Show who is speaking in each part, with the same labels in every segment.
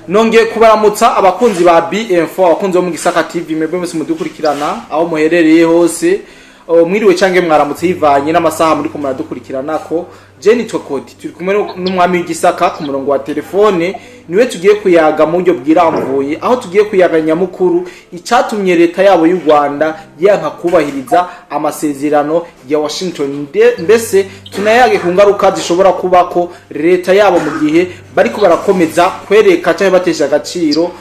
Speaker 1: Nongeye kubaramutsa abakunzi ba BM4, abakunzi bo mu Gisaka TV, mwebwe mwese mudukurikirana aho muherereye hose. Mwiriwe cange mwaramutse yivanye n'amasaha muri ko muradukurikirana. Ko je nitwa Kodi, turi kumwe n'umwami w'Igisaka ku murongo wa telefone, niwe tugiye kuyaga mu buryo bwirambuye, aho tugiye kuyaga nyamukuru icatumye leta yabo y'u Rwanda yanka kubahiriza amasezerano ya Washington, mbese tunayage ku ngaruka zishobora kuba ko leta yabo mu gihe bariko barakomeza kwereka cyangwa batesha agaciro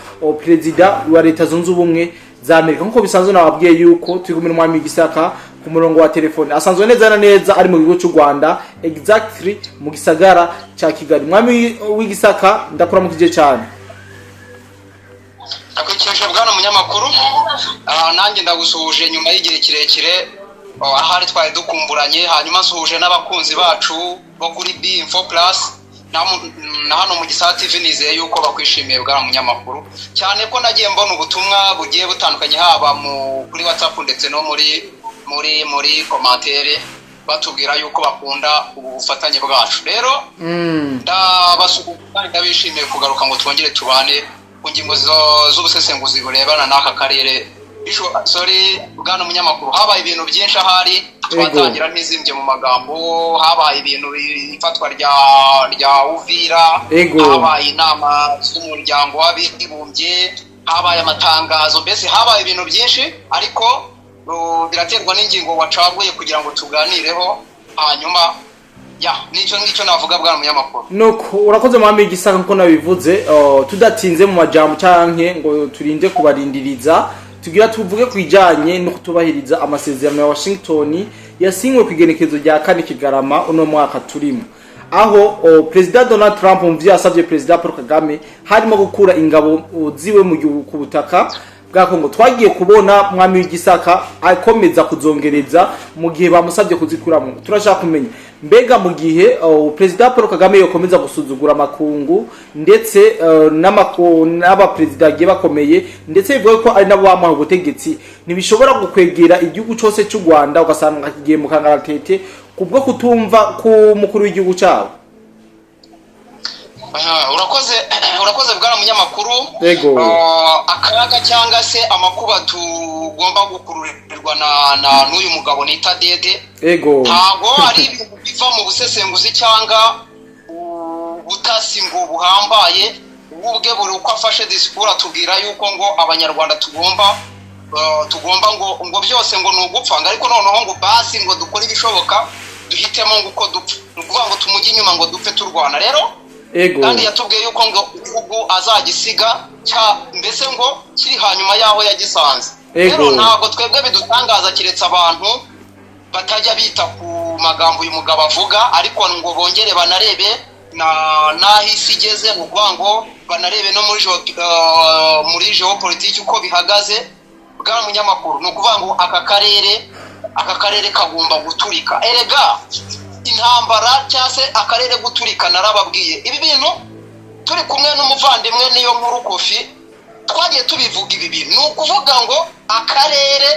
Speaker 1: perezida wa Leta Zunze Ubumwe za Amerika. Nkuko bisanzwe nababwiye yuko turi kumwe n'umwami w'Igisaka ku murongo wa telefone, asanzwe neza na neza ari mu gihugu cy'u Rwanda, exactly mu gisagara cya Kigali. Mwami w'Igisaka, ndakuramukije cyane.
Speaker 2: Ndakwikije, bwana munyamakuru. Nanjye ndagusuhuje nyuma y'igihe kirekire. Ahari twari dukumburanye. Hanyuma nsuhuje n'abakunzi bacu bo kuri B Info Plus na hano mu Gisaka TV. Nizeye yuko bakwishimiye, bwana munyamakuru, cyane ko nagiye mbona ubutumwa bugiye butandukanye, haba kuri WhatsApp ndetse no muri commentaire, batubwira yuko bakunda ubu bufatanye bwacu. Rero ndabasuhuza kandi ndabishimiye kugaruka ngo twongere tubane ku ngingo z'ubusesenguzi burebana n'aka karere. Sorry, bwana munyamakuru, habaye ibintu byinshi, ahari twatangira ntizimbye mu magambo. Habaye ibintu, ifatwa rya Uvira, habaye inama z'Umuryango w'Abibumbye, habaye amatangazo, mbese habaye ibintu byinshi, ariko biraterwa n'ingingo wacaguye kugira ngo tuganireho. Hanyuma ya nicyo ngicyo navuga, bwana munyamakuru.
Speaker 1: Nuko urakoze, mwami w'Igisaka. Nkuko nabivuze, tudatinze mu majambo canke ngo turinde kubarindiriza, tugira tuvuge ku bijanye no kutubahiriza amasezerano ya Washington yasinywe ku igenekerezo rya 4 Kigarama uno mwaka turimo, aho Perezida Donald Trump mu vyo yasavye Perezida Paul Kagame harimo gukura ingabo ziwe mu gihugu ku butaka bwa Kongo. Twagiye kubona mwami w'Igisaka akomeza kuzongereza mu gihe bamusabye kuzikuramo. Turashaka kumenya, mbega mu gihe Perezida Paul Kagame yokomeza gusuzugura amakungu ndetse n'abaperezida bagiye bakomeye, ndetse bivuga ko ari nabo bamuha ubutegetsi, ntibishobora gukwegera igihugu cyose cy'u Rwanda, ugasanga kigiye mu kangaratete kubwo kutumva ku mukuru w'igihugu cyabo?
Speaker 2: Aha, urakoze, urakoze bwana munyamakuru.
Speaker 1: Yego.
Speaker 2: Akaga cyangwa se amakuba tugomba gukururirwa na n'uyu mugabo nita Dede, ntabwo ari ibintu biva mu busesenguzi cyangwa ubutasi ngo buhambaye. We ubwe buri uko afashe disikuru atubwira yuko ngo Abanyarwanda tugomba ngo byose ngo ni ugupfa, ngo ariko noneho ngo basi ngo dukore ibishoboka duhitemo ngo uko dupfa, ni ukuvuga ngo tumujye inyuma ngo dupfe turwana. Rero kandi yatubwiye yuko ngo igihugu azagisiga cya mbese ngo kiri hanyuma y'aho yagisanze. Rero ntabwo twebwe bidutangaza, keretse abantu batajya bita ku magambo uyu mugabo avuga, ariko ngo bongere banarebe na n'aho isi igeze, ni ukuvuga ngo banarebe no muri géopolitique uko bihagaze. Bwa munyamakuru, ni ukuvuga ngo aka karere kagomba guturika. Erega intambara cyangwa se akarere guturika, narababwiye ibi bintu turi kumwe n'umuvandimwe niyo nkuru Kofi, twagiye tubivuga ibi bintu. Ni ukuvuga ngo akarere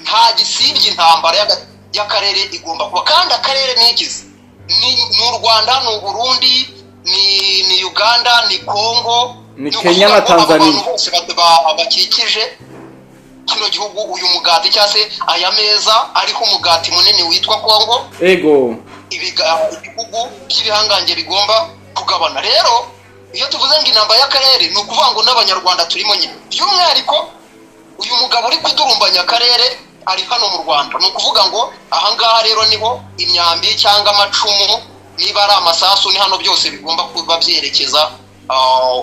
Speaker 2: nta gisibye, intambara y'akarere igomba kuba. Kandi akarere ni ikizi? Ni u Rwanda, ni Uburundi, ni Uganda, ni Congo,
Speaker 1: Ni
Speaker 2: ukuvuga
Speaker 1: Kenya na
Speaker 2: ngo abo
Speaker 1: Tanzania.
Speaker 2: bantu bose bakikije kino gihugu, uyu mugati cyangwa se aya meza ariho umugati munini witwa Congo, ibihugu by'ibihangange bigomba kugabana. Rero iyo tuvuze ngo intambara y'akarere, ni ukuvuga ngo n'Abanyarwanda turimo nyine. By'umwihariko uyu mugabo uri kudurumbanya akarere ari hano mu Rwanda. Ni ukuvuga ngo ahangaha rero niho imyambi cyangwa amacumu, niba ari amasasu, ni hano byose bigomba kuba byerekeza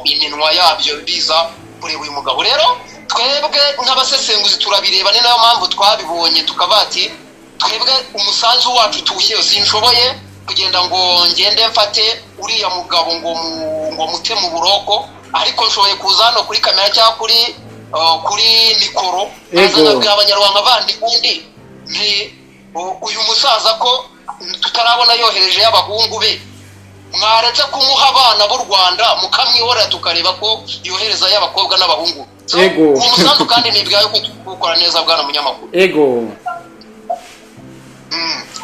Speaker 2: iminwa yabyo biza kureba uyu mugabo. Rero twebwe nk'abasesenguzi turabireba, ni nayo mpamvu twabibonye tukavuga ati twebwe umusanzu wacu tuwushyireho. Sinshoboye kugenda ngo ngende mfate uriya mugabo ngo mute mu buroko, ariko nshoboye kuza hano kuri kamera cyangwa kuri mikoro, nkaza nkabwira Abanyarwanda bandi undi nti uyu musaza ko tutarabona yohereje y'abahungu be, mwaretse kumuha abana b'u Rwanda mukamwihorera, tukareba ko yohereza y'abakobwa n'abahungu. So, uwo musanzu kandi nibwaye ko tuwukora neza, bwana munyamakuru.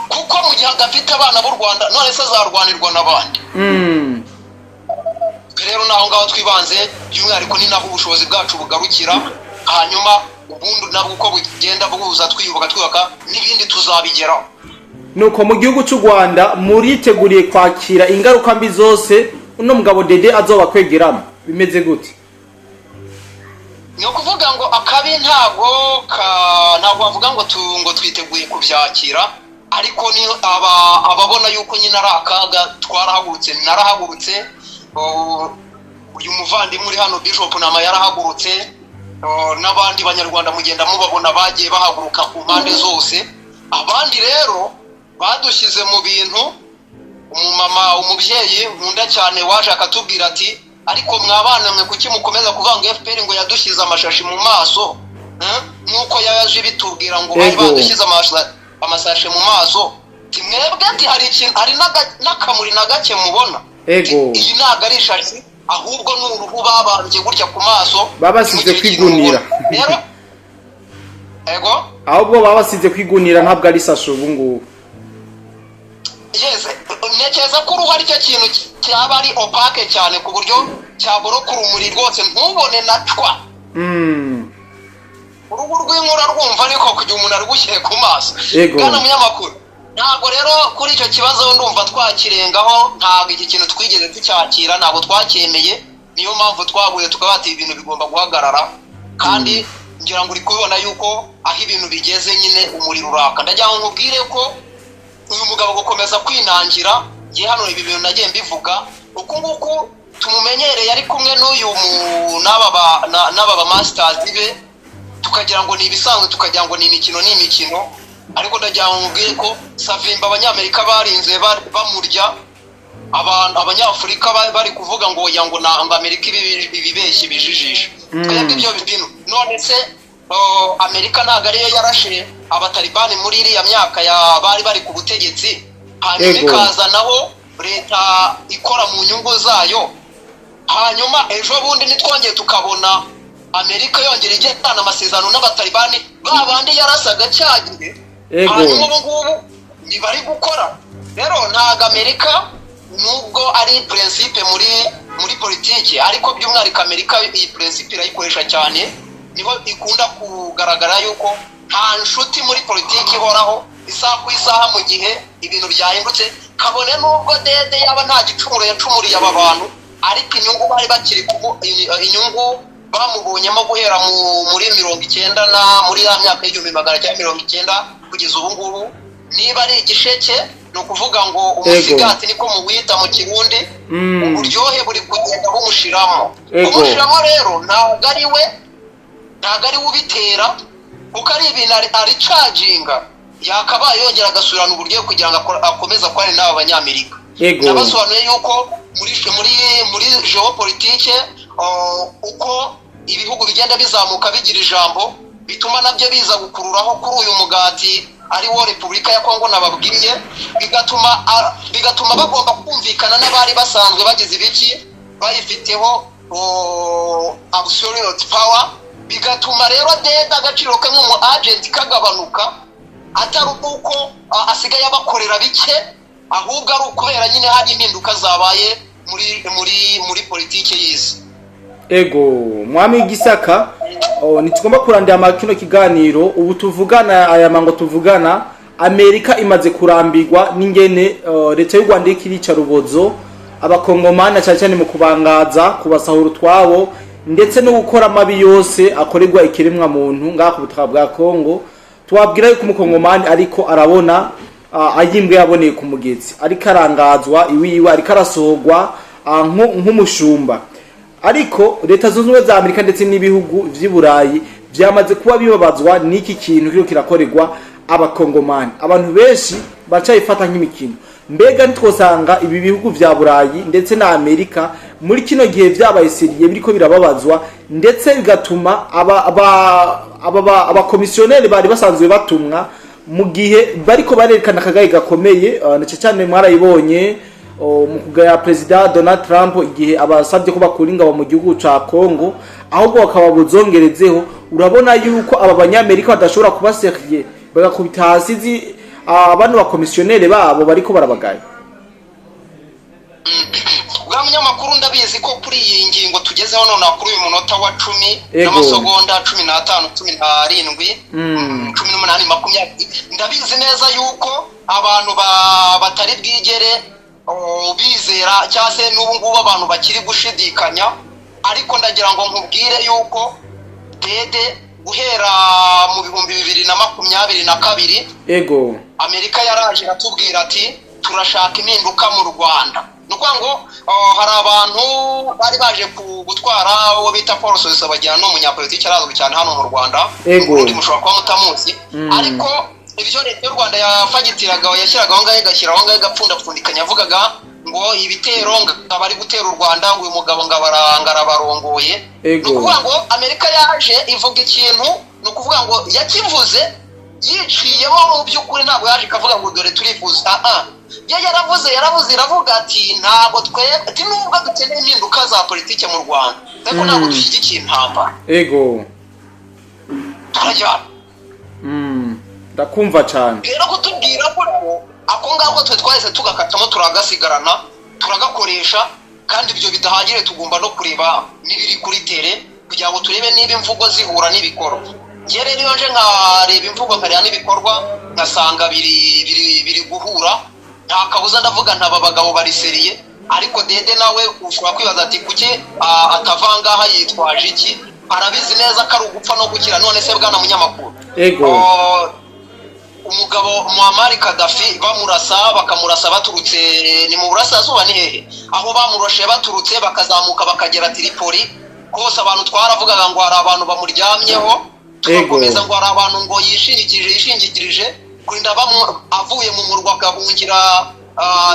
Speaker 2: Kuko mu gihe adafite abana b'u Rwanda, none se azarwanirwa n'abandi? Rero naho ngaho twibanze by'umwihariko, ni naho ubushobozi bwacu bugarukira. Hanyuma ubundi nabwo uko bugenda buza, twiyubaka, twubaka n'ibindi, tuzabigeraho.
Speaker 1: Nuko mu gihugu cy'u Rwanda muriteguriye kwakira ingaruka mbi zose uno mugabo Dede azoba kwegeramo? Bimeze gute?
Speaker 2: Ni ukuvuga ngo akabi ntabwo bavuga ngo twiteguye kubyakira, ariko ni ababona yuko nyine ari akaga. Twarahagurutse, narahagurutse, uyu muvandimwe uri hano Bishop Nama yarahagurutse, n'abandi Banyarwanda mugenda mubabona bagiye bahaguruka ku mpande zose. Abandi rero badushyize mu bintu. Umumama, umubyeyi nkunda cyane, waje akatubwira ati: "Ariko mwabana mwe, kuki mukomeza kuvuga ngo FPR ngo yadushyize amashashi mu maso?" Nk'uko yaje bitubwira ngo bari badushyize amasashe mu maso. Ati: "Mwebwe," ati, "hari ikintu, hari n'akamuri na gake mubona?" Iyi ntabwo ari ishashi, ahubwo ni uruhu babambye gutya ku maso.
Speaker 1: Babasize
Speaker 2: Ntimugire ikintu
Speaker 1: kwigunira.
Speaker 2: mubona. Rero ego.
Speaker 1: Ahubwo babasize kwigunira, ntabwo ari sashe ubu ngubu.
Speaker 2: Yes, ntekereza ko uruhu ari cyo kintu cyaba ari opaque cyane, ku buryo cyaboroka urumuri rwose ntubone na cwa. Uruhu rw'inkura rwumva, ariko kugira umuntu arugushyire ku maso. Bwana munyamakuru, ntabwo rero kuri icyo kibazo ndumva twakirengaho. Ntabwo iki kintu twigeze tucyakira, ntabwo twacyemeye. Niyo mpamvu twaguye tukaba bati ibintu bigomba guhagarara. Kandi ngira ngo uri kubibona yuko aho ibintu bigeze nyine umuriro uraka. Ndagira ngo nkubwire ko uyu mugabo gukomeza kwinangira, ngiye hano ibi bintu nagiye mbivuga uku nguku tumumenyereye ari kumwe n'uyu n'aba ba masters be, tukagira ngo ni ibisanzwe, tukagira ngo ni imikino, ni imikino. Ariko ndagira ngo nkubwire ko Savimbi Abanyamerika barinze bamurya. Abantu, Abanyafurika bari kuvuga ngo oya, ngo ngo Amerika ibibeshya, ibijijisha. Twebwe ibyo bintu, none se Amerika ntabwo ariyo yarashe Abatalibani muri iriya myaka ya bari bari ku butegetsi, hanyuma ikazanaho leta ikora mu nyungu zayo? Hanyuma ejo bundi ntitwongeye tukabona Amerika yongera igirana amasezerano n'Abatalibani ba bandi yarasaga cya gihe? Hanyuma ubu ngubu ntibari gukora. Rero ntabwo Amerika, nubwo ari principe muri politiki, ariko by'umwihariko Amerika iyi principe irayikoresha cyane. Niho ikunda kugaragara yuko nta nshuti muri politiki ihoraho isaha ku isaha mu gihe ibintu byahindutse. Kabone n'ubwo Dede yaba nta gicumuro yacumuriye aba bantu, ariko inyungu bari bakiri inyungu bamubonyemo guhera muri 90 na muri ya myaka y'1990 kugeza ubu ngubu, niba ari igisheke, ni ukuvuga ngo umusigati, niko muwita mu Kirundi, uburyohe buri kugenda bumushiramo. Kumushiramo rero ntabwo ari we ubitera, kuko ari ibintu aricaginga, yakabaye yongera agasubirana uburyohe kugira ngo akomeze akorane n'aba Banyamerika. Nabasobanuye yuko muri géopolitique, uko ibihugu bigenda bizamuka bigira ijambo, bituma nabyo biza gukururaho kuri uyu mugati ari wo Repubulika ya Kongo nababwiye, bigatuma bagomba kumvikana n'abari basanzwe bagize ibiki bayifiteho absolute power. Bigatuma rero Dede agaciro ke nk'umu agent kagabanuka, atari uko asigaye abakorera bike, ahubwo ari ukubera nyine hari impinduka zabaye muri politiki y'isi.
Speaker 1: Ego, mwami w'Igisaka, ntitugomba kurandira ama kino kiganiro. Ubu tuvugana, aya mango tuvugana, Amerika imaze kurambirwa n'ingene leta y'u Rwanda iriko irica rubozo Abakongomani, cyane cyane mu kubangaza, kubasahura utwabo, ndetse no gukora amabi yose akorerwa ikiremwa muntu ngaha ku butaka bwa Kongo. Twabwira yuko Umukongomani ariko arabona ayimbwe yaboneye ku mugezi, ariko arangazwa iwiwe, ariko arasohorwa nk'umushumba. Ariko Leta Zunze Ubumwe za Amerika ndetse n'ibihugu vy'i Burayi vyamaze kuba bibabazwa n'iki kintu kiriko kirakorerwa Abakongomani. Abantu benshi bacayifata nk'imikino. Mbega ntitwosanga ibi bihugu vya Burayi ndetse na Amerika muri kino gihe vyabaye sérieux, biriko birababazwa, ndetse bigatuma abakomisiyoneri bari basanzwe batumwa mu gihe bariko barerekana akagaye gakomeye, na cane cyane mwarayibonye mu kugaya Perezida Donald Trump igihe abasabye ko bakura ingabo mu gihugu ca Congo, ahubwo bakaba buzongerezeho? Urabona yuko aba Banyamerika badashobora kuba sérieux, bagakubita hasi bano bakomisiyoneri babo bariko barabagaya.
Speaker 2: Bwa munyamakuru, ndabizi ko kuri iyi ngingo tugezeho nonaha, kuri uyu munota wa 10 n'amasegonda 15, 17, 18, 20, ndabizi neza yuko abantu batari bwigere bizera, cyangwa se n'ubu ngubu abantu bakiri gushidikanya. Ariko ndagira ngo nkubwire yuko Dede, guhera mu 2022, Amerika yaraje iratubwira ati: "Turashaka impinduka mu Rwanda." Ni ukuvuga ngo hari abantu bari baje gutwara uwo bita Paul Rusesabagina, ni umunyapolitiki arazwi cyane hano mu Rwanda. Mu Burundi mushobora kuba mutamuzi. Ariko ibyo leta y'u Rwanda yafagitiraga, yashyiraga aho ngaho, igashyira aho ngaho, igapfundapfundikanya, yavugaga ngo ibitero ngo bari gutera u Rwanda, ngo uyu mugabo ngo arabarongoye. Ni ukuvuga ngo Amerika yaje ivuga ikintu, ni ukuvuga ngo yakivuze yiciyemo. Mu by'ukuri ntabwo yaje ikavuga ngo: "Dore turifuza." Ah, yo yaravuze iravuga ati: "Ntabwo twe," ati: "nubwo dukeneye impinduka za politike mu Rwanda, ariko ntabwo dushyigikiye intambara." Turajyana.
Speaker 1: Ndakumva cyane.
Speaker 2: Rero kutubwira ko ako ngako twe twahise tugakatamo, turagasigarana, turagakoresha. Kandi ibyo bidahagije, tugomba no kureba n'ibiri kuri terrain kugira ngo turebe niba imvugo zihura n'ibikorwa. Njye rero iyo nje nkareba imvugo, nkareba n'ibikorwa, ngasanga biri guhura, nta kabuza ndavuga ntaba bagabo bari sérieux. Ariko Dede nawe ushobora kwibaza ati: "Kuki atava ngaha? Yitwaje iki?" Arabizi neza ko ari ugupfa no gukira. None se bwana munyamakuru, umugabo Muammar Gaddafi bamurasa, bakamurasa baturutse, ni mu burasirazuba, ni hehe aho bamuroshe baturutse, bakazamuka bakagera Tripoli hose, abantu twaravugaga ngo hari abantu bamuryamyeho, tugakomeza ngo hari abantu ngo yishingikirije kurinda avuye mu murwa agahungira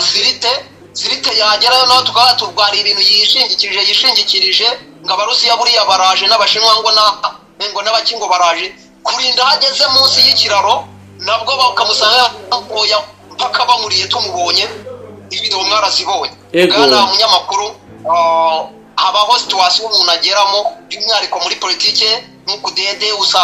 Speaker 2: Sirite. Sirite yagerayo naho tukaba turwara ibintu yishingikirije ngo Abarusiya buriya baraje, n'Abashinwa ngo na ngo n'abaki ngo baraje, kurinda aho ageze munsi y'ikiraro nabwo bakamusanga ngo mpaka bamuriye. Tumubonye, video mwarazibonye. Bwana munyamakuru, habaho situation umuntu ageramo, by'umwihariko muri politike nk'uku Dede usa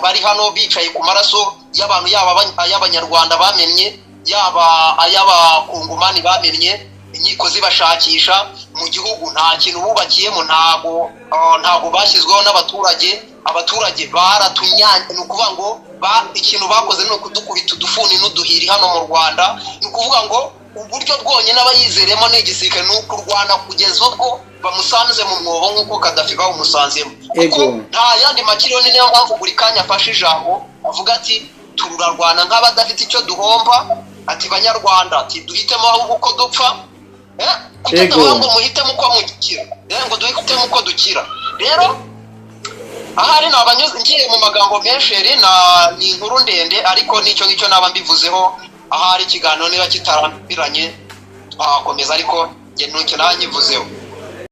Speaker 2: bari hano bicaye ku maraso y'abantu, yaba ay'Abanyarwanda bamennye, yaba ay'Abakongomani bamennye, inkiko zibashakisha mu gihugu, nta kintu bubakiyemo, ntago bashyizweho n'abaturage. Abaturage baratunyanye. Ni ukuvuga ngo ikintu bakoze ni ukudukubita udufuni n'uduhiri hano mu Rwanda. Ni ukuvuga ngo uburyo bwonyine aba yizeremo ni igisirikare, ni ukurwana kugeza ubwo bamusanze mu mwobo nk'uko Kadafi bawumusanzemo, kuko nta yandi makironi. Niyo mpamvu buri kanya afashe ijambo avuga ati: "Turarwana nk'abadafite icyo duhomba." Ati: "Banyarwanda," ati: "duhitemo ahubwo uko dupfa." Kuki atavuga ngo muhitemo uko mukira? Ngo duhitemo uko dukira. Rero ahari naba ngiye mu magambo menshi, na ni inkuru ndende, ariko n'icyo ngicyo naba mbivuzeho. Ahari ikiganiro niba kitarambiranye twakomeza, ariko njye ntucyo naba nkivuzeho.